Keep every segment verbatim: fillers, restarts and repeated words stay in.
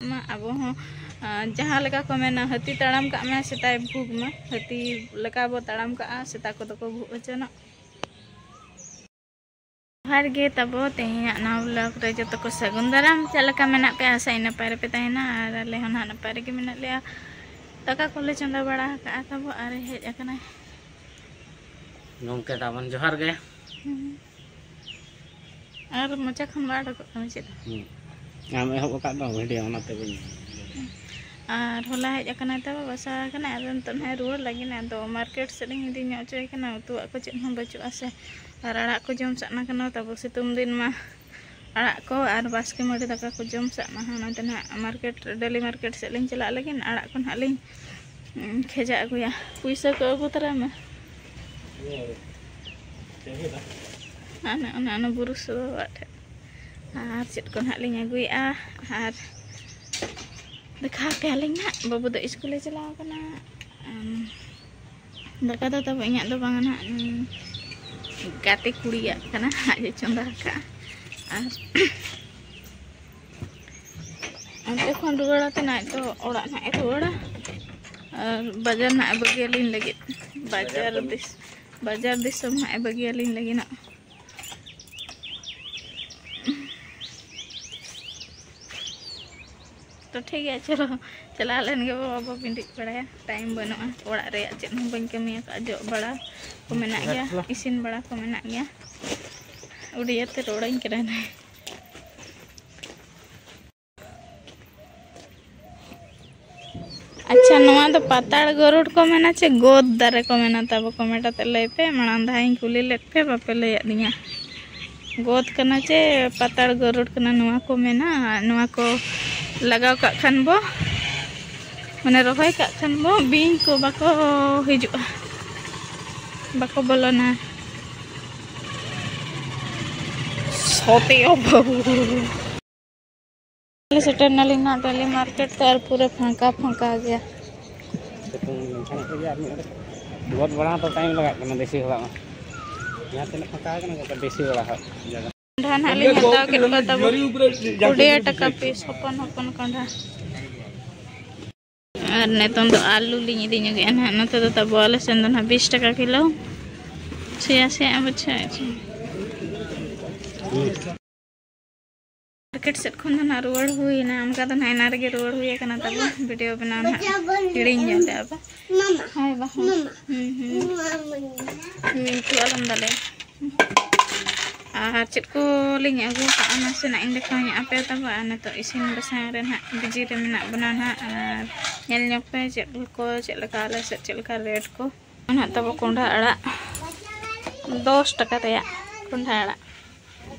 ᱢᱟ ᱟᱵᱚ ᱦᱚᱸ, ᱟᱸ, ᱡᱟᱦᱟᱸ ᱞᱮᱠᱟ ᱠᱚ ᱢᱮᱱᱟ, "ᱦᱟᱹᱛᱤ ᱛᱟᱲᱟᱢ ᱠᱟᱜ ᱢᱮ, ᱥᱮᱛᱟᱭ ᱵᱷᱩᱜᱽ ᱢᱟ", ᱦᱟᱹᱛᱤ ᱞᱮᱠᱟ ᱵᱚ ᱛᱟᱲᱟᱢ ᱠᱟᱜᱼᱟ, ᱥᱮᱛᱟ ᱠᱚᱫᱚ ᱠᱚ ᱵᱷᱩᱜ ᱦᱚᱪᱚᱱᱚᱜ᱾ ᱡᱚᱦᱟᱨ ᱜᱮ ᱛᱟᱵᱚ, ᱛᱮᱦᱮᱧᱟᱜ ᱱᱟᱣᱟ vlog ᱨᱮ ᱡᱚᱛᱚ ᱠᱚ ᱥᱟᱹᱜᱩᱱ ᱫᱟᱨᱟᱢ᱾ ᱪᱮᱫ ᱞᱮᱠᱟ ᱢᱮᱱᱟᱜ ᱯᱮᱭᱟ? ᱟᱥᱟᱭᱟᱹᱧ ᱱᱟᱯᱟᱭ ᱨᱮᱯᱮ ᱛᱟᱦᱮᱱᱟ, ᱟᱨ ᱟᱞᱮ ᱦᱚᱸ ᱱᱟᱦᱟᱜ ᱱᱟᱯᱟᱭ ᱨᱮᱜᱮ ᱢᱮᱱᱟᱜ ᱞᱮᱭᱟ᱾ ᱫᱟᱠᱟ ᱠᱚᱞᱮ ᱪᱚᱸᱫᱟ ᱵᱟᱲᱟ ᱟᱠᱟᱜᱼᱟ ᱛᱟᱵᱚ, ᱟᱨ ᱦᱮᱡ ᱟᱠᱟᱱᱟᱭ᱾ ᱜᱚᱢᱠᱮ ᱛᱟᱵᱚᱱ, ᱡᱚᱦᱟᱨ ᱜᱮ᱾ ᱦᱩᱸ᱾ ᱟᱨ ᱢᱚᱪᱟ ᱠᱷᱚᱱ ᱵᱟᱭ ᱚᱰᱚᱠᱚᱜ ᱠᱟᱱᱟ ᱪᱮᱫ ᱦᱚᱸ᱾ ᱦᱩᱸ᱾ ᱟᱢ ᱮᱦᱚᱵ ᱟᱠᱟᱫ ᱫᱚ video, ᱚᱱᱟᱛᱮ ᱵᱟᱹᱧ ᱟᱨ ᱦᱚᱞᱟ ᱦᱮᱡ ᱟᱠᱟᱱᱟᱭ ᱛᱟᱵᱚ, ᱵᱟᱥᱟ ᱟᱠᱟᱱᱟᱭ, ᱟᱫᱚ ᱱᱤᱛᱚᱜ ᱱᱟᱦᱟᱜ ᱨᱩᱣᱟᱹᱲ ᱞᱟᱹᱜᱤᱫ᱾ ᱟᱫᱚ market ᱥᱮᱫ ᱤᱧ ᱤᱫᱤ ᱧᱚᱜ ᱦᱚᱪᱚᱭᱮ ᱠᱟᱱᱟ, ᱩᱛᱩᱣᱟᱜ ᱠᱚ ᱪᱮᱫ ᱦᱚᱸ ᱵᱟᱹᱪᱩᱜᱼᱟ ᱥᱮ᱾ ᱟᱨ ᱟᱲᱟᱜ ᱠᱚ ᱡᱚᱢ ᱥᱟᱱᱟ ᱠᱟᱱᱟ ᱛᱟᱵᱚ, ᱥᱤᱛᱩᱝ ᱫᱤᱱ ᱢᱟ ᱟᱲᱟᱜ ᱠᱚ ᱟᱨ ᱵᱟᱥᱠᱮ ᱢᱟᱹᱰᱤ ᱫᱟᱠᱟ ᱠᱚ ᱡᱚᱢ ᱥᱟᱱᱟ᱾ ᱚᱱᱟᱛᱮ ᱱᱟᱦᱟᱜ market, daily market ᱥᱮᱫ ᱞᱤᱧ ᱪᱟᱞᱟᱜ ᱞᱟᱹᱜᱤᱫ, ᱟᱲᱟᱜ ᱠᱚ ᱱᱟᱦᱟᱜ ᱞᱤᱧ, ᱩᱸ, ᱠᱷᱮᱡᱟ ᱟᱹᱜᱩᱭᱟ᱾ ᱯᱩᱭᱥᱟᱹ ᱠᱚ ᱟᱹᱜᱩ ᱛᱚᱨᱟᱭ ᱢᱮ᱾ ᱦᱟᱱᱮ ᱚᱱᱟ, ᱚᱱᱟ ᱵᱩᱨᱩ ᱥᱚᱫᱚᱨᱟᱜ ᱴᱷᱮᱱ᱾ ᱟᱨ ᱪᱮᱫ ᱠᱚ ᱱᱟᱦᱟᱜ ᱞᱤᱧ ᱟᱹᱜᱩᱭᱮᱫᱼᱟ᱾ ᱟᱨ ᱫᱮᱠᱷᱟᱣ ᱟᱯᱮᱭᱟᱞᱤᱧ ᱱᱟᱦᱟᱜ, ᱵᱟᱹᱵᱩ ᱫᱚ ᱤᱥᱠᱩᱞᱮ ᱪᱟᱞᱟᱣ ᱠᱟᱱᱟ᱾ ᱟᱢ, ᱫᱟᱠᱟ ᱫᱚ ᱛᱟᱵᱚ ᱤᱧᱟᱹᱜ ᱫᱚ ᱵᱟᱝᱟ ᱱᱟᱦᱟᱜ, ᱩᱸ, ᱜᱟᱛᱮ ᱠᱩᱲᱤᱭᱟᱜ ᱠᱟᱱᱟ, ᱟᱡ ᱮ ᱪᱚᱸᱫᱟ ᱟᱠᱟᱫᱼᱟ᱾ ᱟᱨ ᱚᱱᱛᱮ ᱠᱷᱚᱱ ᱨᱩᱣᱟᱹᱲ ᱟᱛᱮ ᱱᱟᱦᱟᱜ ᱛᱚ ᱚᱲᱟᱜ ᱱᱟᱦᱟᱜ ᱮ ᱨᱩᱣᱟᱹᱲᱟ᱾ ᱟᱨ ᱵᱟᱡᱟᱨ ᱱᱟᱦᱟᱜ ᱮ ᱵᱟᱹᱜᱤᱭᱟᱹᱞᱤᱧ ᱞᱟᱹᱜᱤᱫ᱾ ᱵᱟᱡᱟᱨ ᱵᱟᱡᱟᱨ ᱠᱟᱹᱢᱤ᱾ ᱫᱤᱥ-, ᱵᱟᱡᱟᱨ ᱫᱤᱥᱚᱢ ᱱᱟᱦᱟᱜ ᱮ ᱵᱟᱹᱜᱤᱭᱟᱹᱞᱤᱧ ᱞᱟᱹᱜᱤᱫ ᱱᱟᱦᱟᱜ᱾ ᱛᱚ ᱴᱷᱤᱠ ᱜᱮᱭᱟ, ᱪᱚᱞᱚ ᱪᱟᱞᱟᱣ ᱞᱮᱱ ᱜᱮ ᱵᱟᱵᱟ, ᱵᱤᱱᱰᱤᱡ ᱵᱟᱲᱟᱭᱟ᱾ time ᱵᱟᱹᱱᱩᱜᱼᱟ, ᱚᱲᱟᱜ ᱨᱮᱭᱟᱜ ᱪᱮᱫ ᱦᱚᱸ ᱵᱟᱹᱧ ᱠᱟᱹᱢᱤ ᱟᱠᱟᱫᱼᱟ᱾ ᱡᱚᱜ ᱵᱟᱲᱟ ᱠᱚ ᱢᱮᱱᱟᱜ ᱜᱮᱭᱟ, ᱤᱥᱤᱱ ᱵᱟᱲᱟ ᱠᱚ ᱢᱮᱱᱟᱜ ᱜᱮᱭᱟ᱾ ᱩᱰᱤᱭᱟᱹ ᱛᱮ ᱨᱚᱲᱟᱹᱧ ᱠᱟᱱᱟᱭ᱾ ᱟᱪᱪᱷᱟ, ᱱᱚᱣᱟ ᱫᱚ ᱯᱟᱛᱟᱲ ᱜᱚᱨᱩᱰ ᱠᱚ ᱢᱮᱱᱟ ᱪᱮ ᱜᱚᱫ ᱫᱟᱨᱮ ᱠᱚ ᱢᱮᱱᱟ ᱛᱟᱵᱚ? comment ᱟᱛᱮ ᱞᱟᱹᱭ ᱯᱮ᱾ ᱢᱟᱲᱟᱝ ᱫᱷᱟᱣ ᱤᱧ ᱠᱩᱞᱤ ᱞᱮᱫ ᱯᱮ, ᱵᱟᱯᱮ ᱞᱟᱹᱭᱟᱫ ᱫᱤᱧᱟ᱾ ᱜᱚᱫ ᱠᱟᱱᱟ ᱪᱮ ᱯᱟᱛᱟᱲ ᱜᱚᱨᱩᱰ ᱠᱟᱱᱟ, ᱱᱚᱣᱟ ᱠᱚ ᱢᱮᱱᱟ᱾ ᱱᱚᱣᱟ ᱠᱚ ᱞᱟᱜᱟᱣ ᱠᱟᱜ ᱠᱷᱟᱱ ᱵᱚ, ᱢᱟᱱᱮ ᱨᱚᱦᱚᱭ ᱠᱟᱜ ᱠᱷᱟᱱ ᱵᱚ, ᱵᱤᱧ ᱠᱚ ᱵᱟᱠᱚ ᱦᱤᱡᱩᱜᱼᱟ, ᱵᱟᱠᱚ ᱵᱚᱞᱚᱱᱟ᱾ ᱥᱚᱛᱮ ᱚ ᱵᱟᱹᱵᱩ᱾ ᱥᱮᱴᱮᱨ ᱱᱟᱞᱤᱧ ᱱᱟᱜ daily market ᱛᱮ, ᱟᱨ ᱯᱩᱨᱟᱹ ᱯᱷᱟᱸᱠᱟ ᱯᱷᱟᱸᱠᱟ ᱜᱮᱭᱟ᱾ ᱥᱤᱛᱩᱝ ᱞᱮᱱᱠᱷᱟᱱ ᱜᱮ ᱟᱨ ᱢᱤᱫ ᱜᱷᱟᱹᱲᱤᱡ ᱜᱚᱫ ᱵᱟᱲᱟ ᱦᱚᱸᱛᱚ time ᱞᱟᱜᱟᱜ ᱠᱟᱱᱟ ᱫᱮᱥᱤ ᱦᱚᱲᱟᱜ ᱢᱟ᱾ ᱡᱟᱦᱟᱸ ᱛᱤᱱᱟᱹᱜ ᱯᱷᱟᱸᱠᱟ ᱠᱟᱱᱟ, ᱜᱚᱴᱟ ᱫᱮᱥᱤ ᱦᱚᱲᱟᱜ ᱡᱟᱭᱜᱟ᱾ ᱠᱚᱸᱰᱷᱟ ᱱᱟᱦᱟᱜ ᱞᱤᱧ ᱦᱟᱛᱟᱣ ᱠᱮᱫ ᱠᱚᱣᱟ ᱛᱟᱵᱚ, ᱠᱩᱲᱤ ᱴᱟᱠᱟ ᱯᱤᱥ, ᱦᱚᱯᱚᱱ ᱦᱚᱯᱚᱱ ᱠᱚᱸᱰᱷᱟ᱾ ᱟᱨ ᱱᱤᱛᱚᱝ ᱫᱚ ᱟᱹᱞᱩ ᱞᱤᱧ ᱤᱫᱤ ᱧᱚᱜᱮᱜᱼᱟ ᱱᱟᱦᱟᱜ᱾ ᱱᱚᱛᱮ ᱫᱚ ᱛᱟᱵᱚ ᱟᱞᱮ ᱥᱮᱱ ᱫᱚ ᱱᱟᱦᱟᱜ ᱵᱤᱥ ᱴᱟᱠᱟ ᱠᱤᱞᱳ᱾ ᱥᱮᱭᱟ ᱥᱮᱭᱟ ᱵᱩᱡᱷᱟᱹᱣ᱾ ᱢᱟᱨᱠᱮᱴ ᱥᱮᱫ ᱠᱷᱚᱱ ᱫᱚ ᱱᱟᱦᱟᱜ ᱨᱩᱣᱟᱹᱲ ᱦᱩᱭᱱᱟ, ᱚᱱᱠᱟ ᱫᱚ ᱱᱟᱦᱟᱜ ᱮᱱᱟᱝ ᱨᱮᱜᱮ ᱨᱩᱣᱟᱹᱲ ᱦᱩᱭ ᱟᱠᱟᱱᱟ ᱛᱟᱵᱚ᱾ ᱵᱷᱤᱰᱤᱭᱳ ᱵᱮᱱᱟᱣ ᱱᱟᱦᱟᱜ ᱦᱤᱲᱤᱧ ᱧᱚᱜ ᱞᱮᱜᱼᱟ ᱵᱚ᱾ ᱦᱳᱭ ᱵᱟ, ᱦᱩᱸ, ᱦᱩᱸ᱾ ᱢᱤᱱᱴᱩ ᱟᱞᱚᱢ ᱫᱟᱞᱮ᱾ ᱟᱨ ᱪᱮᱫ ᱠᱚᱞᱤᱧ ᱟᱹᱜᱩ ᱟᱠᱟᱫᱼᱟ, ᱱᱟᱥᱮᱱᱟᱜ ᱤᱧ ᱫᱮᱠᱷᱟᱣ ᱧᱚᱜ ᱟᱯᱮ ᱛᱟᱵᱚ᱾ ᱟᱨ ᱱᱤᱛᱚᱜ ᱤᱥᱤᱱ ᱵᱟᱥᱟᱝ ᱨᱮ ᱱᱟᱦᱟᱜ ᱵᱤᱡᱤ ᱨᱮ ᱢᱮᱱᱟᱜ ᱵᱚᱱᱟ ᱱᱟᱦᱟᱜ᱾ ᱟᱨ ᱧᱮᱞ ᱧᱚᱜ ᱯᱮ ᱪᱮᱫ ᱠᱚ, ᱪᱮᱫ ᱞᱮᱠᱟ ᱟᱞᱮ ᱥᱮᱫ ᱪᱮᱫ ᱞᱮᱠᱟ ᱨᱮᱴ ᱠᱚ᱾ ᱱᱟᱦᱟᱜ ᱛᱟᱵᱚ ᱠᱚᱸᱰᱷᱟ ᱟᱲᱟᱜ, ᱫᱚᱥ ᱴᱟᱠᱟ ᱨᱮᱭᱟᱜ ᱠᱚᱸᱰᱷᱟ ᱟᱲᱟᱜ᱾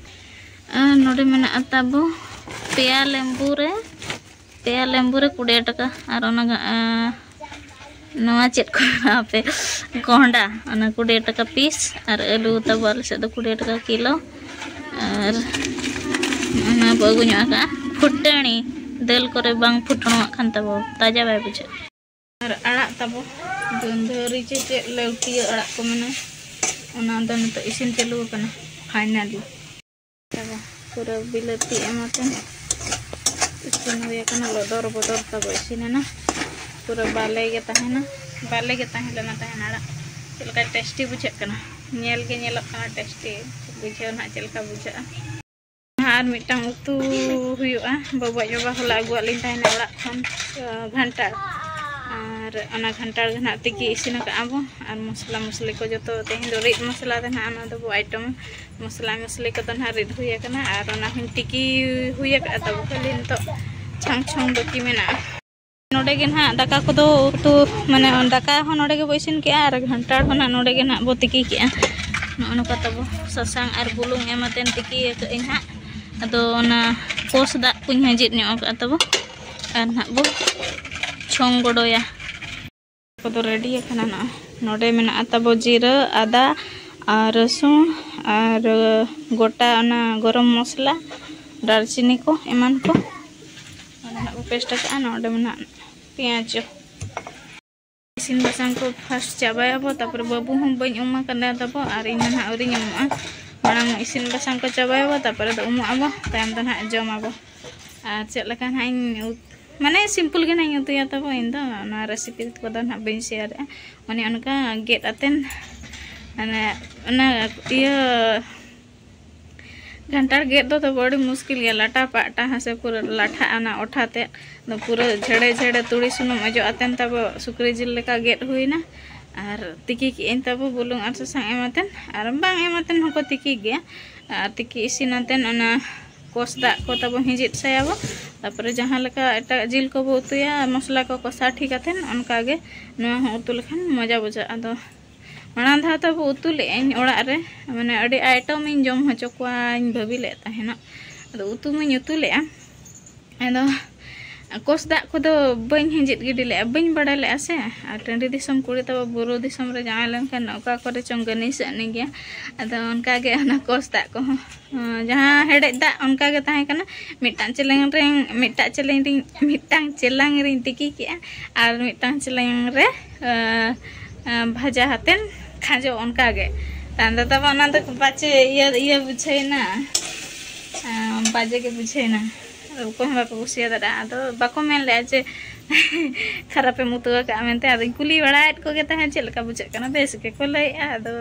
ᱟᱨ ᱱᱚᱰᱮ ᱢᱮᱱᱟᱜᱼᱟ ᱛᱟᱵᱚ ᱯᱮᱭᱟ ᱞᱮᱢᱵᱩ ᱨᱮ, ᱯᱮᱭᱟ ᱞᱮᱢᱵᱩ ᱨᱮ ᱠᱩᱲᱤ ᱴᱟᱠᱟ᱾ ᱟᱨ ᱚᱱᱟ ᱜᱟ-, ᱟ, ᱱᱚᱣᱟ ᱪᱮᱫ ᱠᱚ ᱢᱮᱱᱟ ᱦᱟᱯᱮ, ᱠᱚᱸᱦᱰᱟ, ᱚᱱᱟ ᱠᱩᱲᱤ ᱴᱟᱠᱟ ᱯᱤᱥ᱾ ᱟᱨ ᱟᱹᱞᱩ ᱛᱟᱵᱚ ᱟᱞᱮ ᱥᱮᱫ ᱫᱚ ᱠᱩᱲᱤ ᱴᱟᱠᱟ ᱠᱤᱞᱳ᱾ ᱟᱨ ᱚᱱᱟ ᱵᱚ ᱟᱹᱜᱩ ᱧᱚᱜ ᱟᱠᱟᱫᱼᱟ ᱯᱷᱩᱴᱟᱹᱱᱤ, ᱫᱟᱹᱞ ᱠᱚᱨᱮ ᱵᱟᱝ ᱯᱷᱩᱴᱟᱹᱱᱚᱜ ᱠᱷᱟᱱ ᱛᱟᱵᱚ ᱛᱟᱡᱟ ᱵᱟᱭ ᱵᱩᱡᱷᱟᱹᱜᱼᱟ᱾ ᱟᱨ ᱟᱲᱟᱜ ᱛᱟᱵᱚ ᱜᱟᱹᱱᱫᱷᱟᱹᱨᱤ ᱪᱮ ᱪᱮᱫ ᱞᱟᱹᱣᱴᱤᱭᱟᱹ ᱟᱲᱟᱜ ᱠᱚ ᱢᱮᱱᱟ, ᱚᱱᱟ ᱫᱚ ᱱᱤᱛᱚᱜ ᱤᱥᱤᱱ ᱪᱟᱹᱞᱩ ᱟᱠᱟᱱᱟ ᱯᱷᱟᱭᱱᱟᱞᱤ᱾ ᱛᱟᱵᱚ ᱯᱩᱨᱟᱹ ᱵᱤᱞᱟᱹᱛᱤ ᱮᱢ ᱟᱛᱮ ᱤᱥᱤᱱ ᱦᱩᱭ ᱟᱠᱟᱱᱟ, ᱞᱚᱫᱚᱨ ᱵᱚᱫᱚᱨ ᱛᱟᱵᱚ ᱤᱥᱤᱱ ᱮᱱᱟ᱾ ᱯᱩᱨᱟᱹ ᱵᱟᱞᱮ ᱜᱮ ᱛᱟᱦᱮᱱᱟ, ᱵᱟᱞᱮ ᱜᱮ ᱛᱟᱦᱮᱸ ᱞᱮᱱᱟ ᱛᱟᱦᱮᱱ ᱟᱲᱟᱜ᱾ ᱪᱮᱫ ᱞᱮᱠᱟ ᱴᱮᱥᱴᱤ ᱵᱩᱡᱷᱟᱹᱜ ᱠᱟᱱᱟ, ᱧᱮᱞ ᱜᱮ ᱧᱮᱞᱚᱜ ᱠᱟᱱᱟ ᱴᱮᱥᱴᱤ᱾ ᱵᱩᱡᱷᱟᱹᱣ ᱱᱟᱦᱟᱜ ᱪᱮᱫ ᱞᱮᱠᱟ ᱵᱩᱡᱷᱟᱹᱜᱼᱟ᱾ ᱟᱨ ᱢᱤᱫᱴᱟᱝ ᱩᱛᱩ ᱦᱩᱭᱩᱜᱼᱟ᱾ ᱵᱟᱵᱩ ᱟᱡ ᱵᱟᱵᱟ ᱦᱚᱞᱟ ᱟᱹᱜᱩᱣᱟᱫ ᱞᱤᱧ ᱛᱟᱦᱮᱱᱟ ᱚᱲᱟᱜ ᱠᱷᱚᱱ, ᱟ, ᱜᱷᱟᱱᱴᱟᱲ᱾ ᱟᱨ ᱚᱱᱟ ᱜᱷᱟᱱᱴᱟᱲ ᱜᱮ ᱱᱟᱦᱟᱜ ᱛᱤᱠᱤ ᱤᱥᱤᱱ ᱟᱠᱟᱫᱼᱟ ᱵᱚ᱾ ᱟᱨ ᱢᱚᱥᱞᱟ ᱢᱚᱥᱞᱤ ᱠᱚ ᱡᱚᱛᱚ ᱛᱮᱦᱮᱧ ᱫᱚ ᱨᱤᱫ ᱢᱚᱥᱞᱟ ᱫᱚ ᱱᱟᱦᱟᱜ ᱚᱱᱟ ᱫᱚᱵᱚ ᱟᱭᱴᱚᱢ᱾ ᱢᱚᱥᱞᱟ ᱢᱚᱥᱞᱤ ᱠᱚᱫᱚ ᱱᱟᱦᱟᱜ ᱨᱤᱫ ᱦᱩᱭ ᱟᱠᱟᱱᱟ᱾ ᱟᱨ ᱚᱱᱟ ᱦᱚᱸᱧ ᱛᱤᱠᱤ ᱦᱩᱭ ᱟᱠᱟᱫᱼᱟ ᱛᱟᱵᱚ, ᱠᱷᱟᱹᱞᱤ ᱱᱤᱛᱚᱜ ᱪᱷᱟᱝ ᱪᱷᱚᱝ ᱵᱟᱹᱠᱤ ᱢᱮᱱᱟᱜᱼᱟ᱾ ᱱᱚᱰᱮ ᱜᱮ ᱱᱟᱦᱟᱜ ᱫᱟᱠᱟ ᱠᱚᱫᱚ ᱩᱛᱩ, ᱢᱟᱱᱮ ᱫᱟᱠᱟ ᱦᱚᱸ ᱱᱚᱰᱮ ᱜᱮᱵᱚ ᱤᱥᱤᱱ ᱠᱮᱜᱼᱟ ᱟᱨ ᱜᱷᱟᱱᱴᱟᱲ ᱦᱚᱸ ᱱᱟᱦᱟᱜ ᱱᱚᱰᱮ ᱜᱮ ᱱᱟᱦᱟᱜ ᱵᱚ ᱛᱤᱠᱤ ᱠᱮᱜᱼᱟ᱾ ᱱᱚᱜᱼᱚ ᱱᱚᱝᱠᱟ ᱛᱟᱵᱚ ᱥᱟᱥᱟᱝ ᱟᱨ ᱵᱩᱞᱩᱝ ᱮᱢ ᱟᱛᱮᱱ ᱛᱤᱠᱤ ᱟᱠᱟᱫ ᱟᱹᱧ ᱱᱟᱦᱟᱜ᱾ ᱟᱫᱚ ᱚᱱᱟ ᱠᱚᱥ ᱫᱟᱜ ᱠᱚᱧ ᱦᱟᱸᱡᱮᱫ ᱧᱚᱜ ᱟᱠᱟᱫᱼᱟ ᱛᱟᱵᱚ᱾ ᱟᱨ ᱱᱟᱦᱟᱜ ᱵᱚ ᱪᱷᱚᱝ ᱜᱚᱰᱚᱭᱟ᱾ ᱠᱚᱫᱚ ᱨᱮᱰᱤ ᱟᱠᱟᱱᱟ ᱱᱟᱦᱟᱜ᱾ ᱱᱚᱰᱮ ᱢᱮᱱᱟᱜᱼᱟ ᱛᱟᱵᱚ ᱡᱤᱨᱟᱹ, ᱟᱫᱟ ᱟᱨ ᱨᱟᱹᱥᱩᱱ ᱟᱨ ᱜᱚᱴᱟ ᱚᱱᱟ ᱜᱚᱨᱚᱢ ᱢᱚᱥᱞᱟ, ᱫᱟᱨᱪᱤᱱᱤ ᱠᱚ ᱮᱢᱟᱱ ᱠᱚ᱾ ᱱᱚᱰᱮ ᱱᱟᱦᱟᱜ ᱵᱚ ᱯᱮᱥᱴ ᱟᱠᱟᱫᱼᱟ᱾ ᱱᱚᱰᱮ ᱢᱮᱱᱟᱜ ᱯᱮᱸᱭᱟᱡᱽ᱾ ᱤᱥᱤᱱ ᱵᱟᱥᱟᱝ ᱠᱚ ᱯᱷᱟᱥᱴ ᱪᱟᱵᱟᱭᱟᱵᱚ, ᱛᱟᱯᱚᱨᱮ ᱵᱟᱹᱵᱩ ᱦᱚᱸ ᱵᱟᱹᱧ ᱩᱢ ᱟᱠᱟᱱᱟ ᱛᱟᱵᱚ, ᱟᱨ ᱤᱧ ᱦᱚᱸ ᱱᱟᱦᱟᱜ ᱟᱹᱣᱨᱤᱧ ᱩᱢᱩᱜᱼᱟ᱾ ᱢᱟᱲᱟᱝ ᱤᱥᱤᱱ ᱵᱟᱥᱟᱝ ᱠᱚ ᱪᱟᱵᱟᱭᱟᱵᱚ, ᱛᱟᱨᱯᱚᱨᱮ ᱫᱚ ᱩᱢᱩᱜ ᱟᱵᱚ, ᱛᱟᱭᱚᱢ ᱫᱚ ᱱᱟᱦᱟᱜ ᱡᱚᱢ ᱟᱵᱚ᱾ ᱟᱨ ᱪᱮᱫ ᱞᱮᱠᱟ ᱱᱟᱦᱟᱜ ᱤᱧ ᱩᱛ-, ᱢᱟᱱᱮ simple ᱜᱮ ᱱᱟᱦᱟᱜ ᱤᱧ ᱩᱛᱩᱭᱟ ᱛᱟᱵᱚ᱾ ᱤᱧ ᱫᱚ ᱚᱱᱟ recipe ᱠᱚᱫᱚ ᱱᱟᱦᱟᱜ ᱵᱟᱹᱧ ᱥᱮᱭᱟᱨᱮᱜᱼᱟ᱾ ᱚᱱᱮ ᱚᱱᱠᱟ ᱜᱮᱫ ᱟᱛᱮᱱ, ᱢᱟᱱᱮ ᱚᱱᱟ ᱤᱭᱟᱹ ᱜᱷᱟᱱᱴᱟᱲ ᱜᱮᱫ ᱫᱚ ᱛᱟᱵᱚ ᱟᱹᱰᱤ ᱢᱩᱥᱠᱤᱞ ᱜᱮᱭᱟ, ᱞᱟᱴᱟ ᱯᱟᱴᱟ ᱦᱮᱸ ᱥᱮ, ᱯᱩᱨᱟᱹ ᱞᱟᱴᱷᱟᱜᱼᱟ ᱚᱱᱟ ᱚᱴᱷᱟ ᱛᱮᱫ᱾ ᱟᱫᱚ ᱯᱩᱨᱟᱹ ᱡᱷᱮᱲᱮ ᱡᱷᱮᱲᱮ ᱛᱩᱲᱤ ᱥᱩᱱᱩᱢ ᱚᱡᱚᱜ ᱟᱛᱮᱱ ᱛᱟᱵᱚ ᱥᱩᱠᱨᱤ ᱡᱤᱞ ᱞᱮᱠᱟ ᱜᱮᱫ ᱦᱩᱭᱱᱟ᱾ ᱟᱨ ᱛᱤᱠᱤ ᱠᱮᱜᱼᱟᱹᱧ ᱛᱟᱵᱚ ᱵᱩᱞᱩᱝ ᱟᱨ ᱥᱟᱥᱟᱝ ᱮᱢ ᱟᱛᱮᱱ, ᱟᱨ ᱵᱟᱝ ᱮᱢ ᱟᱛᱮᱱ ᱦᱚᱸᱠᱚ ᱛᱤᱠᱤ ᱜᱮᱭᱟ᱾ ᱟᱨ ᱛᱤᱠᱤ ᱤᱥᱤᱱ ᱟᱛᱮᱱ ᱚᱱᱟ ᱠᱚᱥ ᱫᱟᱜ ᱠᱚ ᱛᱟᱵᱚ ᱦᱤᱸᱡᱤᱫ ᱥᱟᱭᱟᱵᱚ᱾ ᱛᱟᱨᱯᱚᱨᱮ ᱡᱟᱦᱟᱸ ᱞᱮᱠᱟ ᱮᱴᱟᱜ ᱡᱤᱞ ᱠᱚᱵᱚ ᱩᱛᱩᱭᱟ, ᱢᱚᱥᱞᱟ ᱠᱚ ᱠᱚᱥᱟᱣ ᱴᱷᱤᱠ ᱟᱛᱮᱱ, ᱚᱱᱠᱟ ᱜᱮ ᱱᱚᱣᱟ ᱦᱚᱸ ᱩᱛᱩ ᱞᱮᱠᱷᱟᱱ ᱢᱚᱡᱟ ᱵᱩᱡᱷᱟᱹᱜᱼᱟ᱾ ᱟᱫᱚ ᱢᱟᱲᱟᱝ ᱫᱷᱟᱣ ᱛᱟᱵᱚ ᱩᱛᱩ ᱞᱮᱜᱼᱟᱹᱧ ᱚᱲᱟᱜ ᱨᱮ, ᱢᱟᱱᱮ ᱟᱹᱰᱤ item ᱤᱧ ᱡᱚᱢ ᱦᱚᱪᱚ ᱠᱚᱣᱟᱧ ᱵᱷᱟᱹᱵᱤ ᱞᱮᱫ ᱛᱟᱦᱮᱱᱚᱜ᱾ ᱟᱫᱚ ᱩᱛᱩ ᱢᱟᱧ ᱩᱛᱩ ᱞᱮᱜᱼᱟ, ᱟᱫᱚ ᱠᱚᱥ ᱫᱟᱜ ᱠᱚᱫᱚ ᱵᱟᱹᱧ ᱦᱤᱸᱡᱤᱫ ᱜᱤᱰᱤ ᱞᱮᱜᱼᱟ, ᱵᱟᱹᱧ ᱵᱟᱲᱟᱭ ᱞᱮᱜᱼᱟ ᱥᱮ᱾ ᱟᱨ ᱴᱟᱺᱰᱤ ᱫᱤᱥᱚᱢ ᱠᱩᱲᱤ ᱛᱟᱵᱚ ᱵᱩᱨᱩ ᱫᱤᱥᱚᱢ ᱨᱮ ᱡᱟᱶᱟᱭ ᱞᱮᱱᱠᱷᱟᱱ ᱚᱠᱟ ᱠᱚᱨᱮ ᱪᱚᱝ ᱜᱟᱹᱱᱤᱥᱟᱹᱜ ᱜᱮᱭᱟ᱾ ᱟᱫᱚ ᱚᱱᱠᱟ ᱜᱮ ᱚᱱᱟ ᱠᱚᱥ ᱫᱟᱜ ᱠᱚᱦᱚᱸ, ᱡᱟᱦᱟᱸ ᱦᱮᱰᱮᱡ ᱫᱟᱜ ᱚᱱᱠᱟ ᱜᱮ ᱛᱟᱦᱮᱸ ᱠᱟᱱᱟ᱾ ᱢᱤᱫᱴᱟᱝ ᱪᱮᱞᱟᱝ ᱨᱮ, ᱢᱤᱫᱴᱟᱝ ᱪᱮᱞᱟᱝ ᱨᱤᱧ, ᱢᱤᱫᱴᱟᱝ ᱪᱮᱞᱟᱝ ᱨᱤᱧ ᱛᱤᱠᱤ ᱠᱮᱜᱼᱟ ᱟᱨ ᱢᱤᱫᱴᱟᱝ ᱪᱮᱞᱟᱝ ᱨᱮ, ᱟᱸ, ᱟᱸ, ᱵᱷᱟᱡᱟ ᱟᱛᱮᱱ ᱠᱷᱟᱸᱡᱚ ᱚᱱᱠᱟ ᱜᱮ᱾ ᱛᱟᱭᱚᱢ ᱛᱮᱫᱚ ᱚᱱᱟ ᱫᱚ ᱯᱟᱪᱮ ᱤᱭᱟᱹ, ᱤᱭᱟᱹ ᱵᱩᱡᱷᱟᱹᱣᱮᱱᱟ, ᱟᱸ, ᱵᱟᱡᱮ ᱜᱮ ᱵᱩᱡᱷᱟᱹᱣᱮᱱᱟ᱾ ᱚᱠᱚᱭ ᱦᱚᱸ ᱵᱟᱠᱚ ᱠᱩᱥᱤᱭᱟᱫᱟ᱾ ᱟᱫᱚ ᱵᱟᱠᱚ ᱢᱮᱱ ᱞᱮᱜᱼᱟ ᱡᱮ ᱠᱷᱟᱨᱟᱯᱮᱢ ᱩᱛᱩ ᱟᱠᱟᱫᱼᱟ ᱢᱮᱱᱛᱮ᱾ ᱟᱫᱚᱧ ᱠᱩᱞᱤ ᱵᱟᱲᱟᱭᱮᱫ ᱠᱚᱜᱮ ᱛᱟᱦᱮᱸᱫ ᱪᱮᱫ ᱞᱮᱠᱟ ᱵᱩᱡᱷᱟᱹᱜ ᱠᱟᱱᱟ, ᱵᱮᱥ ᱜᱮᱠᱚ ᱞᱟᱹᱭᱮᱫᱼᱟ᱾ ᱟᱫᱚ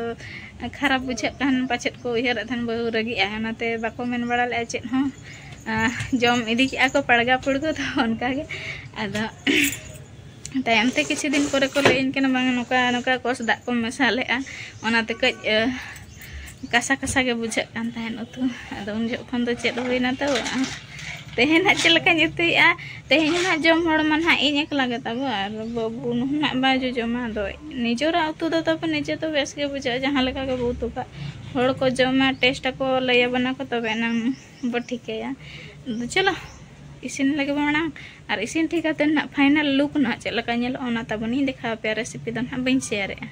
ᱠᱷᱟᱨᱟᱯ ᱵᱩᱡᱷᱟᱹᱜ ᱠᱷᱟᱱ ᱯᱟᱪᱮᱫ ᱠᱚ ᱩᱭᱦᱟᱹᱨᱮᱫ ᱛᱟᱦᱮᱱ ᱵᱟᱹᱦᱩ ᱨᱟᱹᱜᱤᱜᱼᱟ, ᱚᱱᱟᱛᱮ ᱵᱟᱠᱚ ᱢᱮᱱ ᱵᱟᱲᱟ ᱞᱮᱜᱼᱟ ᱪᱮᱫ ᱦᱚᱸ᱾ ᱟᱸ, ᱡᱚᱢ ᱤᱫᱤ ᱠᱮᱜᱼᱟ ᱠᱚ ᱯᱟᱲᱜᱟ ᱯᱩᱲᱜᱩ ᱫᱚ ᱚᱱᱠᱟ ᱜᱮ᱾ ᱟᱫᱚ ᱛᱟᱭᱚᱢ ᱛᱮ ᱠᱤᱪᱷᱩ ᱫᱤᱱ ᱯᱚᱨᱮ ᱠᱚ ᱞᱟᱹᱭᱟᱹᱧ ᱠᱟᱱᱟ, "ᱵᱟᱝ, ᱱᱚᱝᱠᱟ ᱱᱚᱝᱠᱟ ᱠᱚᱥ ᱫᱟᱜ ᱠᱚᱢ ᱢᱮᱥᱟ ᱞᱮᱜᱼᱟ, ᱚᱱᱟᱛᱮ ᱠᱟᱹᱡ, ᱟᱸ, ᱠᱟᱥᱟ ᱠᱟᱥᱟ ᱜᱮ ᱵᱩᱡᱷᱟᱹᱜ ᱠᱟᱱ ᱛᱟᱦᱮᱸᱫ ᱩᱛᱩ᱾" ᱟᱫᱚ ᱩᱱ ᱡᱚᱦᱚᱜ ᱠᱷᱚᱱ ᱫᱚ ᱪᱮᱫ ᱦᱩᱭᱱᱟ ᱛᱚ᱾ ᱟᱨ ᱛᱮᱦᱮᱧ ᱦᱟᱸᱜ ᱪᱮᱫ ᱞᱮᱠᱟᱧ ᱩᱛᱩᱭᱮᱜᱼᱟ, ᱛᱮᱦᱮᱧ ᱦᱚᱸ ᱦᱟᱸᱜ ᱡᱚᱢ ᱦᱚᱲ ᱢᱟ ᱱᱟᱦᱟᱜ ᱤᱧ ᱮᱠᱞᱟ ᱜᱮ ᱛᱟᱵᱚ, ᱟᱨ ᱵᱟᱹᱵᱩ ᱱᱟᱦᱟᱜ ᱵᱟᱭ ᱡᱚᱡᱚᱢᱟ᱾ ᱟᱫᱚ ᱱᱤᱡᱮᱨᱟᱜ ᱩᱛᱩ ᱫᱚ ᱛᱟᱵᱚ ᱱᱤᱡᱮ ᱫᱚ ᱵᱮᱥ ᱜᱮ ᱵᱩᱡᱷᱟᱹᱜᱼᱟ, ᱡᱟᱦᱟᱸ ᱞᱮᱠᱟ ᱜᱮᱵᱚ ᱩᱛᱩ ᱠᱟᱜ᱾ ᱦᱚᱲ ᱠᱚ ᱡᱚᱢᱟ, taste ᱟᱠᱚ, ᱞᱟᱹᱭᱟᱵᱚᱱᱟ ᱠᱚ, ᱛᱚᱵᱮ ᱮᱱᱟᱝ ᱵᱚ ᱴᱷᱤᱠᱟᱹᱭᱟ᱾ ᱟᱫᱚ ᱪᱚᱞᱚ, ᱤᱥᱤᱱ ᱞᱮᱜᱮ ᱵᱚ ᱢᱟᱲᱟᱝ᱾ ᱟᱨ ᱤᱥᱤᱱ ᱴᱷᱤᱠ ᱠᱟᱛᱮ ᱱᱟᱜ final look ᱱᱟᱜ ᱪᱮᱫ ᱞᱮᱠᱟ ᱧᱮᱞᱚᱜᱼᱟ, ᱚᱱᱟ ᱛᱟᱵᱚᱱ ᱤᱧ ᱫᱮᱠᱷᱟᱣ ᱟᱯᱮᱭᱟ᱾ Recipe ᱫᱚ ᱱᱟᱜ ᱵᱟᱹᱧ ᱥᱮᱭᱟᱨᱮᱜᱼᱟ᱾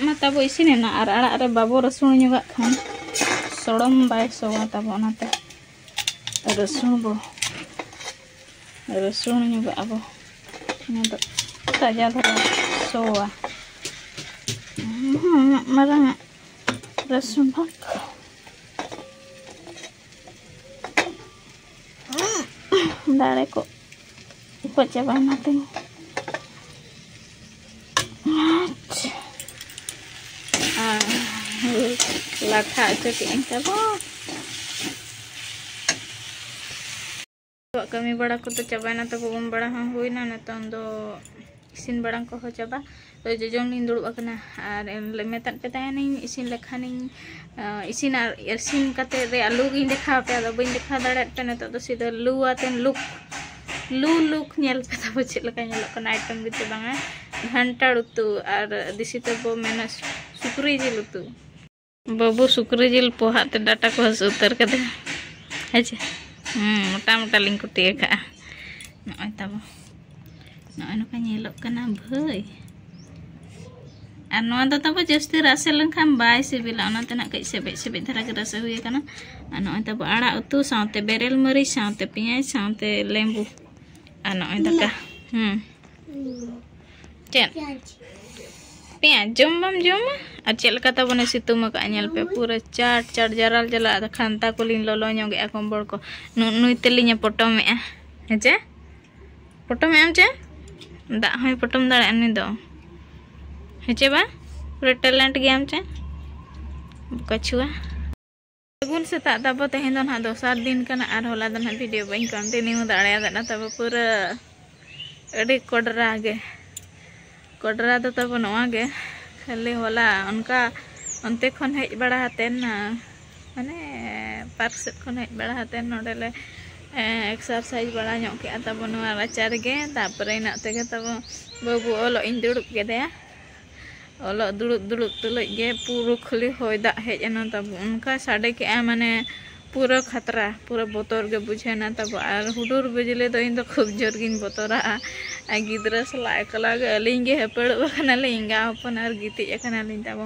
ᱢᱟ ᱛᱟᱵᱚ ᱤᱥᱤᱱ ᱮᱱᱟ, ᱟᱨ ᱟᱲᱟᱜ ᱨᱮ ᱵᱟᱵᱚ ᱨᱟᱹᱥᱩᱱ ᱧᱚᱜᱟᱜ ᱠᱷᱟᱱ ᱥᱚᱲᱚᱢ ᱵᱟᱭ ᱥᱚᱣᱟ ᱛᱟᱵᱚ, ᱚᱱᱟᱛᱮ ᱨᱟᱹᱥᱩᱱ ᱵᱚ, ᱨᱟᱹᱥᱩᱱ ᱧᱚᱜᱟᱜ ᱟᱵᱚ᱾ ᱚᱱᱟ ᱫᱚ ᱛᱟᱡᱟ ᱫᱷᱟᱨᱟ ᱥᱚᱣᱟ᱾ ᱦᱩᱸ, ᱩᱱᱟᱹᱜ ᱢᱟᱨᱟᱝ ᱟᱜ ᱨᱟᱹᱥᱩᱱ ᱦᱚᱸ ᱫᱟᱲᱮ ᱠᱚ ᱠᱚ ᱪᱟᱵᱟᱭᱮᱱᱟ ᱛᱤᱧ᱾ ᱟᱪᱪᱷᱟ᱾ ᱟᱨ ᱞᱟᱴᱷᱟ ᱦᱚᱪᱚ ᱠᱮᱫᱟᱹᱧ ᱛᱟᱵᱚ᱾ ᱠᱟᱹᱢᱤ ᱵᱟᱲᱟ ᱠᱚᱫᱚ ᱪᱟᱵᱟᱭᱮᱱᱟ ᱛᱟᱵᱚ, ᱩᱢ ᱵᱟᱲᱟ ᱦᱚᱸ ᱦᱩᱭᱱᱟ, ᱱᱤᱛᱚᱝ ᱫᱚ ᱤᱥᱤᱱ ᱵᱟᱲᱟ ᱠᱚᱦᱚᱸ ᱪᱟᱵᱟ᱾ ᱛᱚ ᱡᱚᱡᱚᱢ ᱞᱤᱧ ᱫᱩᱲᱩᱵ ᱟᱠᱟᱱᱟ ᱟᱨ ᱮᱱ-, ᱢᱮᱛᱟᱫ ᱯᱮ ᱛᱟᱦᱮᱱᱤᱧ ᱤᱥᱤᱱ ᱞᱮᱠᱷᱟᱱᱤᱧ, ᱟᱸ, ᱤᱥᱤᱱ ᱟᱨ ᱤᱥᱤᱱ ᱠᱟᱛᱮ ᱨᱮᱭᱟᱜ ᱞᱩᱠ ᱤᱧ ᱫᱮᱠᱷᱟᱣ ᱯᱮᱭᱟ, ᱟᱫᱚ ᱵᱟᱹᱧ ᱫᱮᱠᱷᱟᱣ ᱫᱟᱲᱮᱭᱟᱫ ᱯᱮᱭᱟ᱾ ᱱᱤᱛᱚᱜ ᱫᱚ ᱥᱤᱫᱷᱟᱹ ᱞᱩ ᱟᱛᱮᱱ ᱞᱩᱠ, ᱞᱩ ᱞᱩᱠ ᱧᱮᱞ ᱯᱮ ᱛᱟᱵᱚ ᱪᱮᱫ ᱞᱮᱠᱟ ᱧᱮᱞᱚᱜ ᱠᱟᱱᱟ, ᱟᱭᱴᱮᱢ ᱜᱮᱛᱚ ᱵᱟᱝᱟ, ᱜᱷᱟᱱᱴᱟᱲ ᱩᱛᱩ ᱟᱨ ᱫᱮᱥᱤ ᱛᱮᱵᱚ ᱢᱮᱱᱟ ᱥᱩᱠᱨᱤ ᱡᱤᱞ ᱩᱛᱩ᱾ ᱵᱟᱹᱵᱩ ᱥᱩᱠᱨᱤ ᱡᱤᱞ ᱯᱚᱦᱟᱜ ᱛᱮ ᱰᱟᱴᱟ ᱠᱚ ᱦᱟᱹᱥᱩ ᱩᱛᱟᱹᱨ ᱠᱟᱫᱟ᱾ ᱦᱮᱸ ᱪᱮ? ᱦᱩᱸ, ᱢᱚᱴᱟ ᱢᱚᱴᱟ ᱞᱤᱧ ᱠᱩᱴᱤ ᱟᱠᱟᱜᱼᱟ᱾ ᱱᱚᱜᱼᱚᱭ ᱛᱟᱵᱚ, ᱱᱚᱜᱼᱚᱭ ᱱᱚᱝᱠᱟ ᱧᱮᱞᱚᱜ ᱠᱟᱱᱟ ᱵᱷᱟᱹᱭ᱾ ᱟᱨ ᱱᱚᱣᱟ ᱫᱚ ᱛᱟᱵᱚ ᱡᱟᱹᱥᱛᱤ ᱨᱟᱥᱮ ᱞᱮᱱᱠᱷᱟᱱ ᱵᱟᱭ ᱥᱤᱵᱤᱞᱟ, ᱚᱱᱟᱛᱮ ᱱᱟᱜ ᱠᱟᱹᱡ ᱥᱮᱵᱮᱡ ᱥᱮᱵᱮᱡ ᱫᱷᱟᱨᱟ ᱜᱮ ᱨᱟᱥᱮ ᱦᱩᱭ ᱟᱠᱟᱱᱟ᱾ ᱟᱨ ᱱᱚᱜᱼᱚᱭ ᱛᱟᱵᱚ ᱟᱲᱟᱜ ᱩᱛᱩ ᱥᱟᱶᱛᱮ ᱵᱮᱨᱮᱞ ᱢᱟᱹᱨᱤᱪ ᱥᱟᱶᱛᱮ ᱯᱮᱸᱭᱟᱡᱽ ᱥᱟᱶᱛᱮ ᱞᱮᱵᱩ᱾ ᱟᱨ ᱱᱚᱜᱼᱚᱭ ᱫᱟᱠᱟ᱾ ᱦᱩᱸ᱾ ᱪᱮᱫ? ᱯᱮᱸᱭᱟᱡᱽ᱾ ᱯᱮᱸᱭᱟᱡᱽ ᱡᱚᱢ ᱵᱟᱢ ᱡᱚᱢᱟ? ᱟᱨ ᱪᱮᱫ ᱞᱮᱠᱟ ᱛᱟᱵᱚᱱᱮ ᱥᱤᱛᱩᱝ ᱟᱠᱟᱫᱼᱟ, ᱧᱮᱞ ᱯᱮ, ᱯᱩᱨᱟᱹ ᱪᱟᱴ ᱪᱟᱴ ᱡᱟᱨᱟᱞ ᱡᱟᱞᱟ᱾ ᱟᱫᱚ ᱠᱷᱟᱱᱛᱟ ᱠᱚᱞᱤᱧ ᱞᱚᱞᱚ ᱧᱚᱜᱮᱜᱼᱟ, ᱠᱚᱢᱵᱚᱞ ᱠᱚ᱾ ᱱᱩ-, ᱱᱩᱭ ᱛᱮᱞᱤᱧ ᱮ ᱯᱚᱴᱚᱢᱮᱜᱼᱟ᱾ ᱦᱮᱸ ᱪᱮ? ᱯᱚᱴᱚᱢᱮᱜ ᱟᱢ ᱪᱮ? ᱫᱟᱜ ᱦᱚᱸᱭ ᱯᱚᱴᱚᱢ ᱫᱟᱲᱮᱭᱟᱜᱼᱟ ᱱᱩᱭ ᱫᱚ᱾ ᱦᱮᱸ ᱪᱮ ᱵᱟ? ᱯᱩᱨᱟᱹ ᱴᱮᱞᱮᱱᱴ ᱜᱮᱭᱟᱢ ᱪᱮ? ᱵᱚᱠᱟ ᱪᱷᱩᱣᱟ᱾ ᱥᱟᱹᱜᱩᱱ ᱥᱮᱛᱟᱜ ᱛᱟᱵᱚ, ᱛᱮᱦᱮᱧ ᱫᱚ ᱱᱟᱦᱟᱜ ᱫᱚᱥᱟᱨ ᱫᱤᱱ ᱠᱟᱱᱟ ᱟᱨ ᱦᱚᱞᱟ ᱫᱚ ᱱᱟᱦᱟᱜ ᱵᱷᱤᱰᱤᱭᱳ ᱵᱟᱹᱧ ᱠᱚᱱᱴᱤᱱᱤᱭᱩ ᱫᱟᱲᱮᱭᱟᱫᱟ ᱛᱟᱵᱚ, ᱯᱩᱨᱟᱹ ᱟᱹᱰᱤ ᱠᱚᱰᱨᱟ ᱜᱮ, ᱠᱚᱰᱨᱟ ᱫᱚ ᱛᱟᱵᱚ ᱱᱚᱣᱟ ᱜᱮ, ᱠᱷᱟᱹᱞᱤ ᱦᱚᱞᱟ ᱚᱱᱠᱟ ᱚᱱᱛᱮ ᱠᱷᱚᱱ ᱦᱮᱡ ᱵᱟᱲᱟ ᱦᱟᱛᱮᱱ, ᱢᱟᱱᱮ ᱯᱟᱨᱠ ᱥᱮᱫ ᱠᱷᱚᱱ ᱦᱮᱡ ᱵᱟᱲᱟ ᱦᱟᱛᱮᱱ ᱱᱚᱰᱮ ᱞᱮ ᱮᱠᱥᱟᱨᱥᱟᱭᱤᱡᱽ ᱵᱟᱲᱟ ᱧᱚᱜ ᱠᱮᱜᱼᱟ ᱛᱟᱵᱚ ᱱᱚᱣᱟ ᱨᱟᱪᱟ ᱨᱮᱜᱮ᱾ ᱛᱟᱨᱯᱚᱨᱮ ᱤᱱᱟᱹᱜ ᱛᱮᱜᱮ ᱛᱟᱵᱚ ᱵᱟᱹᱵᱩ ᱚᱞᱚᱜ ᱤᱧ ᱫᱩᱲᱩᱵ ᱠᱮᱫᱮᱭᱟ᱾ ᱚᱞᱚᱜ ᱫᱩᱲᱩᱵ ᱫᱩᱲᱩᱵ ᱛᱩᱞᱩᱡ ᱜᱮ ᱯᱩᱨᱟᱹ ᱠᱷᱟᱹᱞᱤ ᱦᱚᱭ ᱫᱟᱜ ᱦᱮᱡ ᱮᱱᱟ ᱛᱟᱵᱚ, ᱚᱱᱠᱟ ᱥᱟᱰᱮ ᱠᱮᱜᱼᱟ, ᱢᱟᱱᱮ ᱯᱩᱨᱟᱹ ᱠᱷᱟᱛᱨᱟ, ᱯᱩᱨᱟᱹ ᱵᱚᱛᱚᱨ ᱜᱮ ᱵᱩᱡᱷᱟᱹᱣ ᱮᱱᱟ ᱛᱟᱵᱚ᱾ ᱟᱨ ᱦᱩᱰᱩᱨ ᱵᱤᱡᱽᱞᱤ ᱫᱚ ᱤᱧ ᱫᱚ ᱠᱷᱩᱵ ᱡᱳᱨ ᱜᱤᱧ ᱵᱚᱛᱚᱨᱟᱜᱼᱟ᱾ ᱟᱨ ᱜᱤᱫᱽᱨᱟᱹ ᱥᱟᱞᱟᱜ ᱮᱠᱞᱟ ᱜᱮ ᱟᱹᱞᱤᱧ ᱜᱮ ᱦᱟᱹᱯᱟᱹᱲᱚᱜ ᱟᱠᱟᱱᱟᱞᱤᱧ, ᱮᱸᱜᱟ ᱦᱚᱯᱚᱱ ᱟᱨ ᱜᱤᱛᱤᱡ ᱟᱠᱟᱱᱟᱞᱤᱧ ᱛᱟᱵᱚ᱾